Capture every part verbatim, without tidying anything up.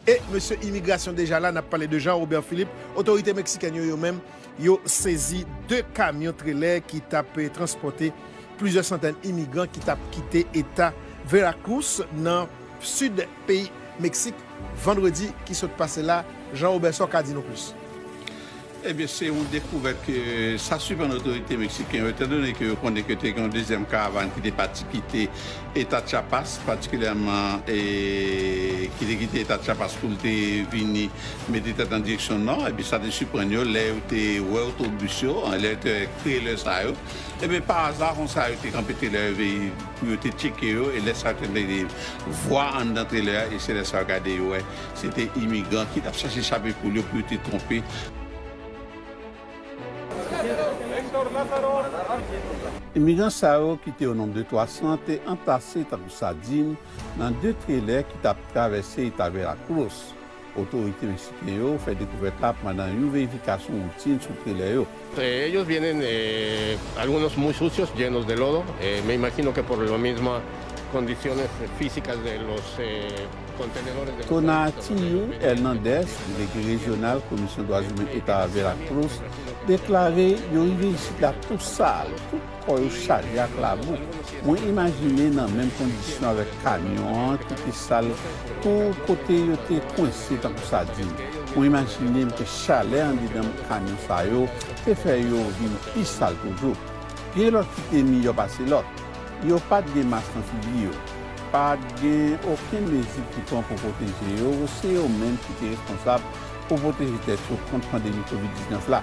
E mesye imigrasyon deja la, n ap pale de Jean Robert Philippe. Otorite meksikèn yo, yo menm, yo sezi de kamyon trelè ki t ap, eh, transpòte plizyè santèn imigran ki t ap kite eta Veracruz nan sid peyi Meksik vandredi ki sot pase la. Jean Robert, sa w ka di nou plis? Ebyen, se yon dekouvèt ke sa sipann otorite meksiken yo, etandone ke yo konnen ke te gen yon dezyèm karavàn ki te pati kite eta Chiapas, patikilyèman, e, ki te kite eta Chiapas pou l te vini mete tèt nan direksyon nò, epi sa te siprann yo lè yo te wè otobis yo, lè yo te wè trelè sa yo. Ebyen, pa aza, konsa, yo te kanpe trelè yo, veye pou yo te tcheke yo, e lè sa yo te tande vwa anndan trelè a, e se lè sa yo gade yo wè se te imigran ki t ap chache chape poul yo pou yo te twonpe. Imigran sa yo, ki te o nonb de twa san, te antase tankou sadin nan de trelè ki t ap travèse eta Veracruz. Otorite meksiken yo fè dekouvèt la pandan yon verifikasyon woutin sou trelè yo. Eh, ellos vienen, eh, algunos muy sucios, llenos de lodo. Eh, me imagino que por las mismas condiciones, eh, físicas de los, eh, contenedores de los Tonatiuh Hernández, delege rejyonal Komisyon Dwa Imen Eta Veracruz, deklare yo rive isit la tou sal, tout kò yo chaje ak labou. Mwen imajine nan menm kondisyon avèk kamyon an ki te sal tou kote yo te kwense tankou sadin. Mwen imajine m ke chalè anndedan kamyon sa yo te fè yo vin pi sal toujou. Gen lòt ki te miyò pase lòt. Yo pa t gen mask nan figi yo. Pa t gen okenn mezi ki pran pou pwoteje yo. Se yo menm ki te responsab pou pwoteje tèt yo kont pandemi kovid diznèf la.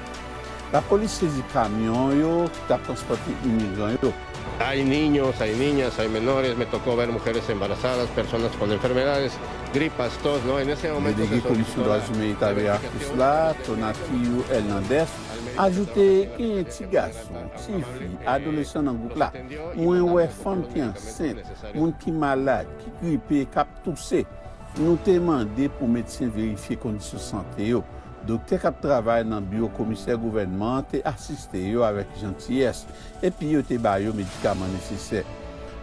Lapolis sezi kamyon yo ki t ap transpòte imigran yo. Hay niños, hay niñas, hay menores, me tocó ver mujeres embarazadas, personas con enfermedades, gripas, tos, ¿no? En ese momento se solicitó la verificación. Delege Komisyon Dwa Imen Eta Veracruz la, Tonatiuh Hernández, ajoute genyen ti gason, ti fi, adolesan nan gwoup la. Mwen wè fanm ki ansent, moun ki malad, ki gripe, k ap touse. Nou te mande pou medsen verifye kondisyon sante yo. Doktè k ap travay nan biwo komisè gouvènman an te asiste yo avèk jantiyès, epi yo te ba yo medikaman nesesè.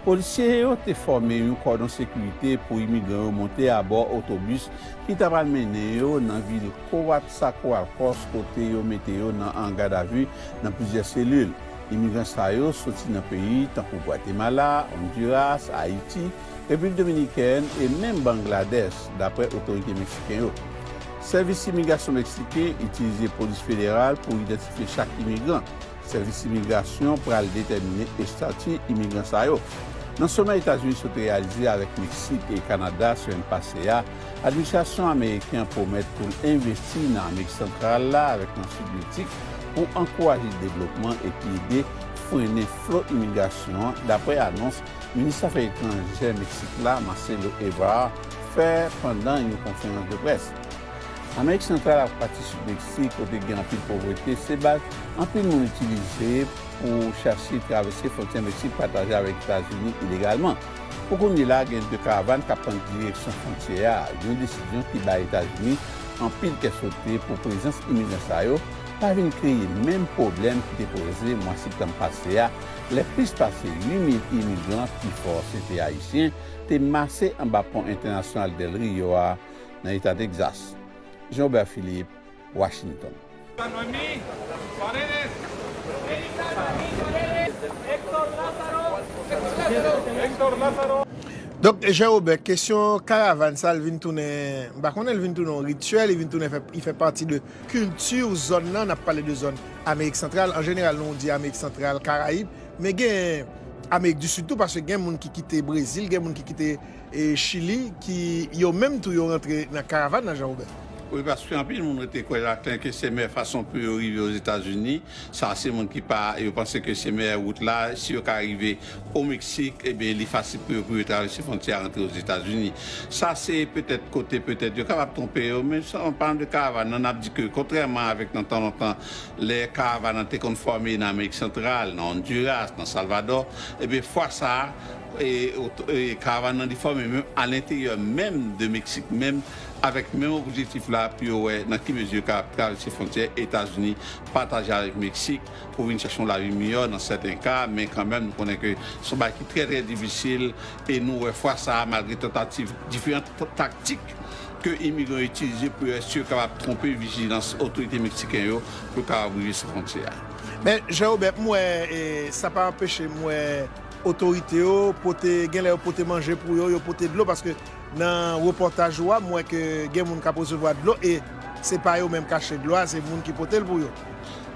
Polisye yo te fòme yon kòdon sekirite pou imigran yo monte abò otobis ki ta pral mennen yo nan vil Coatzacoalcos, kote yo mete yo nan an gadavi nan plizyè selil. Imigran sa yo soti nan peyi tankou Gwatemala, Ondiras, Ayiti, Repiblik Dominikèn e menm Bangladèch, dapre otorite meksiken yo. Sèvis imigrasyon meksiken itilize polis federal pou idantifye chak imigran. Sèvis imigrasyon pral detèmine estati imigran sa yo. Nan somè Etazini sot reyalize avèk Meksik e Kanada semèn pase a, administrasyon ameriken an pwomèt pou l envesti nan Amerik Santral la avèk nan Sid Meksik pou ankouraje devlopman epi ede frennen flo imigrasyon an, dapre anons Minis Afè Etranjè Meksik la, Marcelo Ebrard, fè pandan yon konferans de près. Amerik Santral ak pati Sid Meksik, kote gen anpil povrete, se baz anpil moun itilize pou chache travèse fwontyè Meksik pataje avèk Etazini ilegalman. Pou kounye la, gen de karavàn k ap pran direksyon fwontyè a, yon desizyon ki bay Etazini anpil kè sote pou prezans imigran sa yo pa vin kreye menm pwoblèm ki te poze mwa septanm pase a, lè plis pase uit mil imigran, pifò se te Ayisyen, te mase anba pon entènasyonal Del Rio a nan eta Tegzas. Jean Robert Philippe, Washington. Donk, Jean Robert, kesyon karavàn sa, l vin tounen, m pa konnen, l vin tounen yon rityèl, li vin tounen fè, li fè pati de kilti zòn nan, n ap pale de zòn Amerik Santral. An jeneral, nou di Amerik Santral, Karayib, men gen Amerik di Sid tou, paske gen moun ki kite Brezil, gen moun ki kite, e, Chili, ki yo menm tou yo rantre nan karavàn nan, Jean Robert. Wi, paske anpil moun rete kwè laten ke se meyè fason pou yo rive Ozetazini. Sa se moun ki pa, yo panse ke se meyè wout la, si yo ka rive o Meksik, ebyen, li fasil pou yo, pou yo travèse fwontyè a rantre Ozetazini. Sa se petèt kote, petèt, yo kapab twonpe yo, men an palan de karavàn nan, n ap di ke, kontrèman avèk nan tan lontan, lè karavàn nan te konn fòme nan Amerik Santral, nan Ondiras, nan Salvadò, ebyen, fwa sa a, e, e, karavàn nan li fòme menm alenteryè menm de Meksik menm, avèk menm objektif la pou yo wè nan ki mezi yo ka travèse fwontyè Etazini pataje avèk Meksik pou vin chache yon lavi miyò nan sèten ka, men kanmenm nou konnen ke se yon bagay ki trè, trè difisil, e nou wè fwa sa a, malgre tantativ, diferan t-, taktik ke imigran yo itilize pou yo èske yo kapab twonpe vijilans otorite meksiken yo pou yo kapab rive sou fwontyè a. Men Jean Robert, m wè, e, sa pa anpeche m wè otorite yo pote, genlè yo pote manje pou yo, yo pote dlo, paske nan repòtaj ou a, m wè ke gen moun k ap resevwa dlo, e se pa yo menm k achte dlo a, se moun ki pote l pou yo.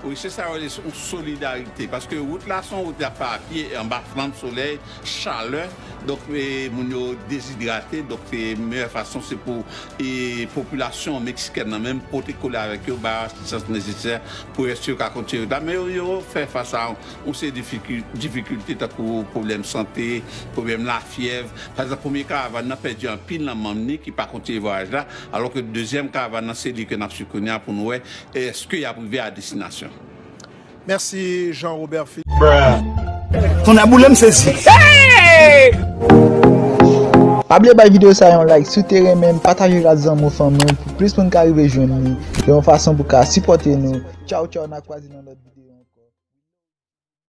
Wi, se sa yo rele yon solidarite, paske wout la se yon wout y ap fè a pye, anba flanm solèy, chalè, donk e, moun yo dezidrate, donk e, meyè fason se pou e, popilasyon meksikèn nan menm pote kole avèk yo, ba yo asistans nesesè pou èske yo ka kontinye wout la. Men yo, yo fè fas a yon seri difikil- difikilte tankou pwoblèm sante, pwoblèm lafyèv. Pa egzanp, premye karavàn nan pèdi anpil nan manm ni ki pa kontinye vwayaj la, alò ke dezyèm karavàn nan se li ke n ap swiv kounye a pou n wè èske y ap rive a destinasyon. Mèsi Jean Robert Philippe. Ton aboule m sezi. Pa bliye bay videyo sa yon like, si w te renmen m, pataje l ak zanmi w, fanmi w, pou plis moun ka rive jwenn li, yon fason pou ka sipòte nou. Tchaw tchaw, n a kwaze nan lòt videyo.